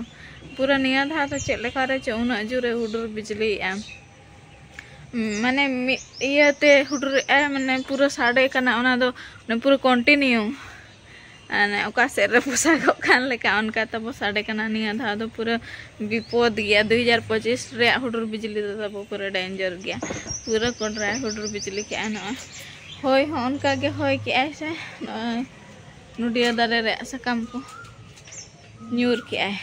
ᱯᱩᱨᱟᱹ ᱱᱤᱭᱟᱹ ᱫᱷᱟᱣ ᱫᱚ ᱪᱮᱫ ᱞᱮᱠᱟ ᱨᱮ ᱪᱚ ᱩᱱᱟᱹᱜ ᱡᱳᱨᱮ ᱦᱩᱰᱩᱨ ᱵᱤᱡᱽᱞᱤᱭᱮᱜᱼᱟ, ᱢᱟᱱᱮ ᱢᱤᱫ ᱤᱭᱟᱹᱛᱮ ᱦᱩᱰᱩᱨᱮᱜᱼᱟᱭ, ᱢᱟᱱᱮ ᱯᱩᱨᱟᱹ ᱥᱟᱰᱮ ᱠᱟᱱᱟ, ᱚᱱᱟ ᱫᱚ ᱯᱩᱨᱟᱹ ᱠᱚᱱᱴᱤᱱᱤᱭᱩ᱾ ᱢᱟᱱᱮ ᱚᱠᱟ ᱥᱮᱫ ᱨᱮ ᱯᱚᱥᱟᱜᱚᱜ ᱠᱟᱱ ᱞᱮᱠᱟ ᱚᱱᱠᱟ ᱛᱟᱵᱚ ᱥᱟᱰᱮ ᱠᱟᱱᱟ᱾ ᱱᱤᱭᱟᱹ ᱫᱷᱟᱣ ᱫᱚ ᱯᱩᱨᱟᱹ ᱵᱤᱯᱚᱫ ᱜᱮᱭᱟ᱾ ᱫᱩ ᱦᱟᱡᱟᱨ ᱯᱚᱸᱪᱤᱥ ᱨᱮᱭᱟᱜ ᱦᱩᱰᱩᱨ ᱵᱤᱡᱽᱞᱤ ᱫᱚ ᱛᱟᱵᱚ ᱯᱩᱨᱟᱹ ᱰᱮᱧᱡᱟᱨ ᱜᱮᱭᱟ, ᱯᱩᱨᱟᱹ ᱠᱚᱰᱨᱟᱭ ᱦᱩᱰᱩᱨ ᱵᱤᱡᱽᱞᱤ ᱠᱮᱜᱼᱟ᱾ ᱱᱚᱜᱼᱚᱭ ᱦᱚᱭ ᱦᱚᱸ ᱚᱱᱠᱟ ᱜᱮ ᱦᱚᱭ ᱠᱮᱜᱼᱟᱭ ᱥᱮ, ᱱᱚᱜᱼᱚᱭ ᱱᱚᱰᱤᱭᱟᱹ ᱫᱟᱨᱮ ᱨᱮᱭᱟᱜ ᱥᱟᱠᱟᱢ ᱠᱚ ᱧᱩᱨ ᱠᱮᱜᱼᱟᱭ,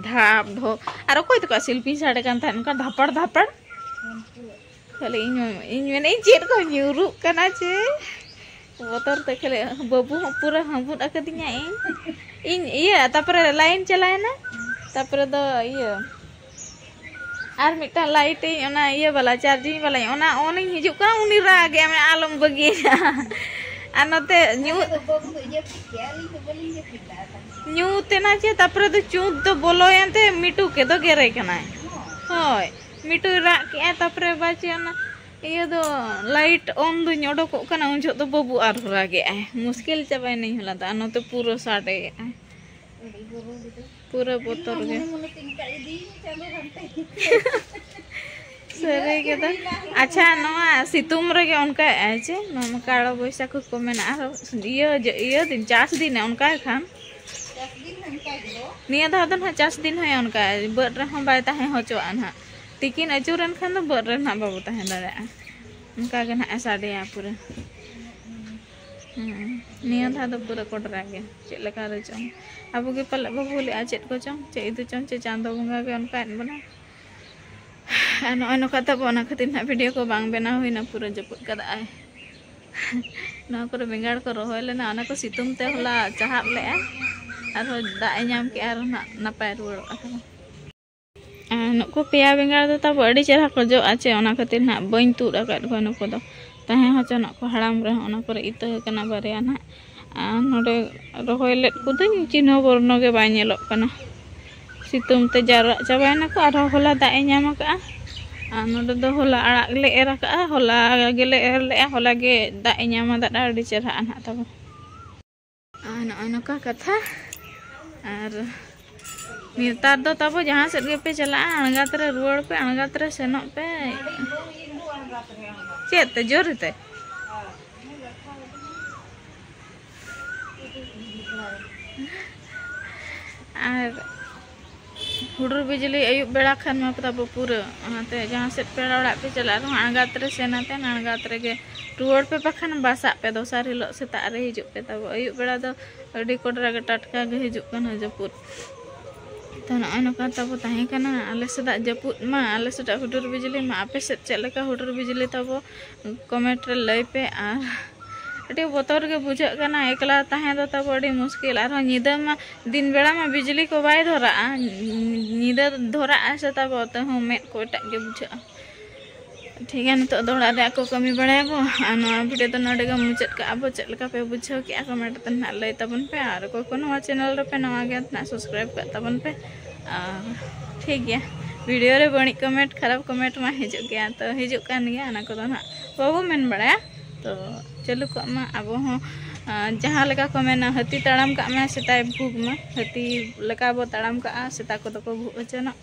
ᱫᱷᱟᱯ ᱫᱷᱚᱯ᱾ ᱟᱨ ᱚᱠᱚᱭ ᱛᱟᱠᱚᱣᱟᱜ ᱥᱤᱞᱯᱤᱧ ᱥᱟᱰᱮ ᱠᱟᱱ ᱛᱟᱦᱮᱸᱫ ᱚᱱᱠᱟ ᱫᱷᱟᱯᱟᱲ ᱫᱷᱟᱯᱟᱲ? ᱠᱷᱟᱹᱞᱤ ᱤᱧ, ᱤᱧ ᱢᱮᱱᱮᱫ ᱪᱮᱫ ᱠᱚ ᱧᱩᱨᱩᱜ ᱠᱟᱱᱟ ᱪᱮ? ᱵᱚᱛᱚᱨ ᱛᱮ ᱠᱷᱟᱹᱞᱤ ᱵᱟᱹᱵᱩ ᱦᱚᱸ ᱯᱩᱨᱟᱹ ᱦᱟᱹᱵᱩᱫ ᱟᱠᱟᱫᱤᱧᱟ ᱤᱧ᱾ ᱤᱧ ᱤᱭᱟᱹ, ᱛᱟᱨᱯᱚᱨᱮ ᱞᱟᱭᱤᱱ ᱪᱟᱞᱟᱣᱮᱱᱟ, ᱛᱟᱨᱯᱚᱨᱮ ᱫᱚ ᱤᱭᱟᱹ, ᱟᱨ ᱢᱤᱫᱴᱟᱝ ᱞᱟᱭᱤᱴ ᱤᱧ, ᱚᱱᱟ ᱤᱭᱟᱹ ᱵᱟᱞᱟ, ᱪᱟᱨᱡᱤᱝ ᱵᱟᱞᱟᱧ, ᱚᱱᱟ ᱚᱱ ᱤᱧ ᱦᱤᱡᱩᱜ ᱠᱟᱱᱟ, ᱩᱱᱤ ᱨᱟᱜ ᱮ, ᱢᱮ ᱟᱞᱚᱢ ᱵᱟᱹᱜᱤᱭᱟ᱾ ᱟᱨ ᱱᱚᱛᱮ ᱧᱩ ᱟᱫᱚ ᱵᱟᱹᱵᱩ ᱫᱚ ᱤᱭᱟᱹ ᱠᱮᱫ ᱜᱮᱭᱟ, ᱟᱹᱞᱤᱧ ᱫᱚ ᱵᱟᱹᱞᱤᱧ ᱡᱟᱹᱯᱤᱫ ᱞᱮᱫᱟ ᱛᱟᱦᱮᱸᱫ᱾ ᱧᱩ ᱛᱮᱱᱟ ᱪᱮ, ᱛᱟᱨᱯᱚᱨᱮ ᱫᱚ ᱪᱩᱸᱛ ᱫᱚ ᱵᱚᱞᱚᱭᱮᱱ ᱛᱮ ᱢᱤᱴᱩ ᱠᱮ ᱫᱚ ᱜᱮᱨᱮ ᱠᱟᱱᱟᱭ᱾ ᱦᱳᱭ, ᱢᱤᱴᱩᱭ ᱨᱟᱜ ᱠᱮᱜᱼᱟᱭ, ᱛᱟᱨᱯᱚᱨᱮ ᱵᱟᱪᱮ ᱚᱱᱟ ᱤᱭᱟᱹ ᱫᱚ ᱞᱟᱭᱤᱴ ᱚᱱ ᱫᱩᱧ ᱚᱰᱚᱠᱚᱜ ᱠᱟᱱᱟ, ᱩᱱ ᱡᱚᱦᱚᱜ ᱫᱚ ᱵᱟᱹᱵᱩ ᱟᱨᱦᱚᱸ ᱨᱟᱜᱮᱜᱼᱟᱭ᱾ ᱢᱩᱥᱠᱤᱞ ᱪᱟᱵᱟᱭᱮᱱᱟᱹᱧ ᱦᱚᱞᱟ ᱫᱚ, ᱟᱨ ᱱᱚᱛᱮ ᱯᱩᱨᱟᱹ ᱥᱟᱰᱮᱭᱮᱜᱼᱟᱭ᱾ ᱯᱩᱨᱟᱹ ᱵᱚᱛᱚᱨ ᱜᱮ᱾ ᱢᱚᱱᱮ ᱢᱚᱱᱮ ᱛᱤᱧ ᱠᱟᱜ ᱡᱩᱫᱤ ᱪᱟᱸᱫᱳ ᱜᱷᱟᱱᱴᱟ᱾ ᱥᱟᱹᱨᱤ ᱜᱮ ᱫᱚ᱾ ᱟᱪᱪᱷᱟ, ᱱᱚᱣᱟ ᱥᱤᱛᱩᱝ ᱨᱮᱜᱮ ᱚᱱᱠᱟᱭᱮᱜᱼᱟᱭ ᱪᱮ? ᱱᱚᱣᱟ ᱢᱟ ᱠᱟᱲᱚ ᱵᱚᱭᱥᱟᱠᱷ ᱠᱚ ᱢᱮᱱᱟᱜᱼᱟ, ᱟᱨᱦᱚᱸ ᱤᱭᱟᱹ, ᱤᱭᱟᱹ ᱫᱤᱱ, ᱪᱟᱥ ᱫᱤᱱᱮ ᱚᱱᱠᱟᱭ ᱠᱷᱟᱱ᱾ ᱪᱟᱥ ᱫᱤᱱ ᱚᱱᱠᱟ ᱜᱮ ᱫᱚ᱾ ᱱᱤᱭᱟᱹ ᱫᱷᱟᱣ ᱫᱚ ᱱᱟᱦᱟᱜ ᱪᱟᱥ ᱫᱤᱱ ᱦᱚᱸᱭ ᱚᱱᱠᱟ, ᱵᱟᱹᱫᱽ ᱨᱮᱦᱚᱸ ᱵᱟᱭ ᱛᱟᱦᱮᱸ ᱦᱚᱪᱚᱣᱟᱜᱼᱟ ᱱᱟᱦᱟᱜ᱾ ᱛᱤᱠᱤᱱ ᱟᱹᱪᱩᱨᱮᱱ ᱠᱷᱟᱱ ᱫᱚ ᱵᱟᱹᱫᱽ ᱨᱮ ᱱᱟᱦᱟᱜ ᱵᱟᱵᱚ ᱛᱟᱦᱮᱸ ᱫᱟᱲᱮᱭᱟᱜᱼᱟ᱾ ᱚᱱᱠᱟ ᱜᱮ ᱱᱟᱦᱟᱜ ᱮ ᱥᱟᱰᱮᱭᱟ ᱯᱩᱨᱟᱹ᱾ ᱦᱩᱸ᱾ ᱱᱤᱭᱟᱹ ᱫᱷᱟᱣ ᱫᱚ ᱯᱩᱨᱟᱹ ᱠᱚᱰᱨᱟ ᱜᱮ᱾ ᱪᱮᱫ ᱞᱮᱠᱟ ᱨᱮ ᱪᱚᱝ? ᱟᱵᱚ ᱜᱮ ᱯᱟᱞᱮᱫ ᱵᱚ ᱵᱷᱩᱞᱮᱜᱼᱟ ᱪᱮᱫ ᱠᱚᱪᱚᱝ, ᱪᱮᱫ ᱤᱫᱤ ᱪᱚᱝ, ᱪᱮ ᱪᱟᱸᱫᱚ ᱵᱚᱸᱜᱟ ᱜᱮ ᱚᱱᱠᱟᱭᱮᱫ ᱵᱚᱱᱟ᱾ ᱟᱨ ᱱᱚᱜᱼᱚᱭ ᱱᱚᱝᱠᱟ ᱛᱟᱵᱚ, ᱚᱱᱟ ᱠᱷᱟᱹᱛᱤᱨ ᱱᱟᱦᱟᱜ ᱵᱷᱤᱰᱤᱭᱳ ᱠᱚ ᱵᱟᱝ ᱵᱮᱱᱟᱣ ᱦᱩᱭᱱᱟ ᱯᱩᱨᱟᱹ ᱡᱟᱹᱯᱩᱫ ᱠᱟᱫᱟᱭ᱾ ᱱᱚᱣᱟ ᱠᱚᱨᱮ ᱵᱮᱸᱜᱟᱲ ᱠᱚ ᱨᱚᱦᱚᱭ ᱞᱮᱱᱟ, ᱚᱱᱟ ᱠᱚ ᱥᱤᱛᱩᱝ ᱛᱮ ᱦᱚᱞᱟ ᱪᱟᱦᱟᱵ ᱞᱮᱜᱼᱟ, ᱟᱨᱦᱚᱸ ᱫᱟᱜ ᱮ ᱧᱟᱢ ᱠᱮᱜᱼᱟ, ᱟᱨᱦᱚᱸ ᱱᱟᱜ ᱱᱟᱯᱟᱭ ᱨᱩᱣᱟᱹᱲᱚᱜᱼᱟ ᱛᱟᱵᱚ᱾ ᱟᱨ ᱱᱩᱠᱩ ᱯᱮᱭᱟ ᱵᱮᱸᱜᱟᱲ ᱫᱚ ᱛᱟᱵᱚ ᱟᱹᱰᱤ ᱪᱮᱦᱨᱟ ᱠᱚ ᱡᱚᱜᱼᱟ ᱪᱮ, ᱚᱱᱟ ᱠᱷᱟᱹᱛᱤᱨ ᱱᱟᱜ ᱵᱟᱹᱧ ᱛᱩᱫ ᱟᱠᱟᱫ ᱠᱚᱣᱟ ᱱᱩᱠᱩ ᱫᱚ᱾ ᱛᱟᱦᱮᱸ ᱦᱚᱪᱚᱱᱟᱜ ᱠᱚ, ᱦᱟᱲᱟᱢ ᱨᱮᱦᱚᱸ ᱚᱱᱟ ᱠᱚᱨᱮ ᱤᱛᱟᱹ ᱟᱠᱟᱱᱟ ᱵᱟᱨᱭᱟ ᱱᱟᱜ᱾ ᱟᱨ ᱱᱚᱰᱮ ᱨᱚᱦᱚᱭ ᱞᱮᱫ ᱠᱚᱫᱚᱧ ᱪᱤᱱᱦᱟᱹ ᱵᱚᱨᱱᱚ ᱜᱮ ᱵᱟᱭ ᱧᱮᱞᱚᱜ ᱠᱟᱱᱟ᱾ ᱥᱤᱛᱩᱝ ᱛᱮ ᱡᱟᱣᱨᱟᱜ ᱪᱟᱵᱟᱭᱮᱱᱟ ᱠᱚ, ᱟᱨᱦᱚᱸ ᱦᱚᱞᱟ ᱫᱟᱜ ᱮ ᱧᱟᱢ ᱟᱠᱟᱫᱼᱟ᱾ ᱟᱨ ᱱᱚᱰᱮ ᱫᱚ ᱦᱚᱞᱟ ᱟᱲᱟᱜ ᱞᱮ ᱮᱨ ᱟᱠᱟᱫᱼᱟ, ᱦᱚᱞᱟ ᱜᱮᱞᱮ ᱮᱨ ᱞᱮᱫᱼᱟ, ᱦᱚᱞᱟ ᱜᱮ ᱫᱟᱜ ᱮ ᱧᱟᱢ ᱟᱠᱟᱫᱼᱟ, ᱟᱹᱰᱤ ᱪᱮᱦᱨᱟ ᱱᱟᱦᱟᱜ ᱛᱟᱵᱚ᱾ ᱟᱨ ᱱᱚᱜᱼᱚᱭ ᱱᱚᱝᱠᱟ ᱠᱟᱛᱷᱟ᱾ ᱟᱨ ᱱᱮᱛᱟᱨ ᱫᱚ ᱛᱟᱵᱚ ᱡᱟᱦᱟᱸ ᱥᱮᱫ ᱜᱮᱯᱮ ᱪᱟᱞᱟᱜᱼᱟ, ᱟᱬᱜᱟᱛ ᱨᱮ ᱨᱩᱣᱟᱹᱲ ᱯᱮ, ᱟᱬᱜᱟᱛ ᱨᱮ ᱥᱮᱱᱚᱜ ᱯᱮ᱾ ᱪᱮᱫ ᱛᱮ, ᱡᱳᱨ ᱛᱮ? ᱟᱨ ᱦᱩᱰᱩᱨ ᱵᱤᱡᱽᱞᱤ ᱟᱹᱭᱩᱵ ᱵᱮᱲᱟ ᱠᱷᱟᱱ ᱢᱟ ᱛᱟᱵᱚ ᱯᱩᱨᱟᱹ, ᱚᱱᱟᱛᱮ ᱡᱟᱦᱟᱸ ᱥᱮᱫ ᱯᱮᱲᱟ ᱚᱲᱟᱜ ᱯᱮ ᱪᱟᱞᱟᱜ ᱨᱮᱦᱚᱸ ᱟᱬᱜᱟᱛ ᱨᱮ ᱥᱮᱱ ᱟᱛᱮ ᱟᱬᱜᱟᱛ ᱨᱮᱜᱮ ᱨᱩᱣᱟᱹᱲ ᱯᱮ, ᱵᱟᱠᱷᱟᱱ ᱵᱟᱥᱟᱜ ᱯᱮ, ᱫᱚᱥᱟᱨ ᱦᱤᱞᱳᱜ ᱥᱮᱛᱟᱜ ᱨᱮ ᱦᱤᱡᱩᱜ ᱯᱮ ᱛᱟᱵᱚ᱾ ᱟᱹᱭᱩᱵ ᱵᱮᱲᱟ ᱫᱚ ᱟᱹᱰᱤ ᱠᱚᱰᱨᱟ ᱜᱮ ᱴᱟᱴᱠᱟ ᱜᱮ ᱦᱤᱡᱩᱜ ᱠᱟᱱᱟ ᱡᱟᱹᱯᱩᱫ᱾ ᱛᱚ ᱱᱚᱜᱼᱚᱭ ᱱᱚᱝᱠᱟ ᱛᱟᱵᱚ ᱛᱟᱦᱮᱸ ᱠᱟᱱᱟ ᱟᱞᱮ ᱥᱮᱫᱟᱜ ᱡᱟᱹᱯᱩᱫ ᱢᱟ, ᱟᱞᱮ ᱥᱮᱫᱟᱜ ᱦᱩᱰᱩᱨ ᱵᱤᱡᱽᱞᱤ ᱢᱟ᱾ ᱟᱯᱮ ᱥᱮᱫ ᱪᱮᱫ ᱞᱮᱠᱟ ᱦᱩᱰᱩᱨ ᱵᱤᱡᱽᱞᱤ ᱛᱟᱵᱚ, ᱠᱚᱢᱮᱱᱴ ᱨᱮ ᱞᱟᱹᱭ ᱯᱮ᱾ ᱟᱨ ᱟᱹᱰᱤ ᱵᱚᱛᱚᱨ ᱜᱮ ᱵᱩᱡᱷᱟᱹᱜ ᱠᱟᱱᱟ, ᱮᱠᱞᱟ ᱛᱟᱦᱮᱸ ᱫᱚ ᱛᱟᱵᱚ ᱟᱹᱰᱤ ᱢᱩᱥᱠᱤᱞ᱾ ᱟᱨᱦᱚᱸ ᱧᱤᱫᱟᱹ ᱢᱟ, ᱫᱤᱱ ᱵᱮᱲᱟ ᱢᱟ ᱵᱤᱡᱽᱞᱤ ᱠᱚ ᱵᱟᱭ ᱫᱷᱚᱨᱟᱜᱼᱟ, ᱧᱤᱫᱟᱹ ᱫᱷᱚᱨᱟᱜᱼᱟ ᱥᱮ ᱛᱟᱵᱚ, ᱛᱟᱹᱦᱩᱸ ᱢᱮᱫ ᱠᱚ ᱮᱴᱟᱜ ᱜᱮ ᱵᱩᱡᱷᱟᱹᱜᱼᱟ᱾ ᱴᱷᱤᱠ ᱜᱮᱭᱟ, ᱱᱤᱛᱚᱜ ᱫᱚ ᱚᱲᱟᱜ ᱨᱮᱭᱟᱜ ᱠᱚ ᱠᱟᱹᱢᱤ ᱵᱟᱲᱟᱭᱟᱵᱚ᱾ ᱟᱨ ᱱᱚᱣᱟ ᱵᱷᱤᱰᱤᱭᱳ ᱫᱚ ᱱᱚᱰᱮ ᱜᱮ ᱢᱩᱪᱟᱹᱫ ᱠᱟᱜᱼᱟ ᱵᱚ᱾ ᱪᱮᱫ ᱞᱮᱠᱟ ᱯᱮ ᱵᱩᱡᱷᱟᱹᱣ ᱠᱮᱜᱼᱟ, ᱠᱚᱢᱮᱱᱴ ᱛᱮ ᱱᱟᱦᱟᱜ ᱞᱟᱹᱭ ᱛᱟᱵᱚᱱ ᱯᱮ᱾ ᱟᱨ ᱚᱠᱚᱭ ᱠᱚ ᱱᱚᱣᱟ ᱪᱮᱱᱮᱞ ᱨᱮᱯᱮ ᱱᱟᱣᱟ ᱜᱮᱭᱟ, ᱱᱟᱦᱟᱜ ᱥᱟᱵᱥᱠᱨᱟᱭᱤᱵ ᱠᱟᱜ ᱛᱟᱵᱚᱱ ᱯᱮ᱾ ᱟᱨ ᱴᱷᱤᱠ ᱜᱮᱭᱟ, ᱵᱷᱤᱰᱤᱭᱳ ᱨᱮ ᱵᱟᱹᱲᱤᱡ ᱠᱚᱢᱮᱱᱴ, ᱠᱷᱟᱨᱟᱯ ᱠᱚᱢᱮᱱᱴ ᱢᱟ ᱦᱤᱡᱩᱜ ᱜᱮᱭᱟ, ᱛᱚ ᱦᱤᱡᱩᱜ ᱠᱟᱱ ᱜᱮᱭᱟ, ᱚᱱᱟ ᱠᱚᱫᱚ ᱱᱟᱦᱟᱜ ᱵᱟᱵᱚ ᱢᱮᱱ ᱵᱟᱲᱟᱭᱟ᱾ ᱛᱚ ᱪᱟᱹᱞᱩ ᱠᱚᱜ ᱢᱟ ᱟᱵᱚ ᱦᱚᱸ, ᱟᱨ ᱡᱟᱦᱟᱸ ᱞᱮᱠᱟ ᱠᱚ ᱢᱮᱱᱟ, ᱦᱟᱹᱛᱤ ᱛᱟᱲᱟᱢ ᱠᱟᱜ ᱢᱟᱭ ᱥᱮᱛᱟᱭ ᱵᱷᱩᱜᱽ ᱢᱟ, ᱦᱟᱹᱛᱤ ᱞᱮᱠᱟ ᱵᱚ ᱛᱟᱲᱟᱢ ᱠᱟᱜᱼᱟ, ᱥᱮᱛᱟ ᱠᱚᱫᱚ ᱠᱚ ᱵᱷᱩᱜᱽ ᱦᱚᱪᱚᱱᱚᱜ᱾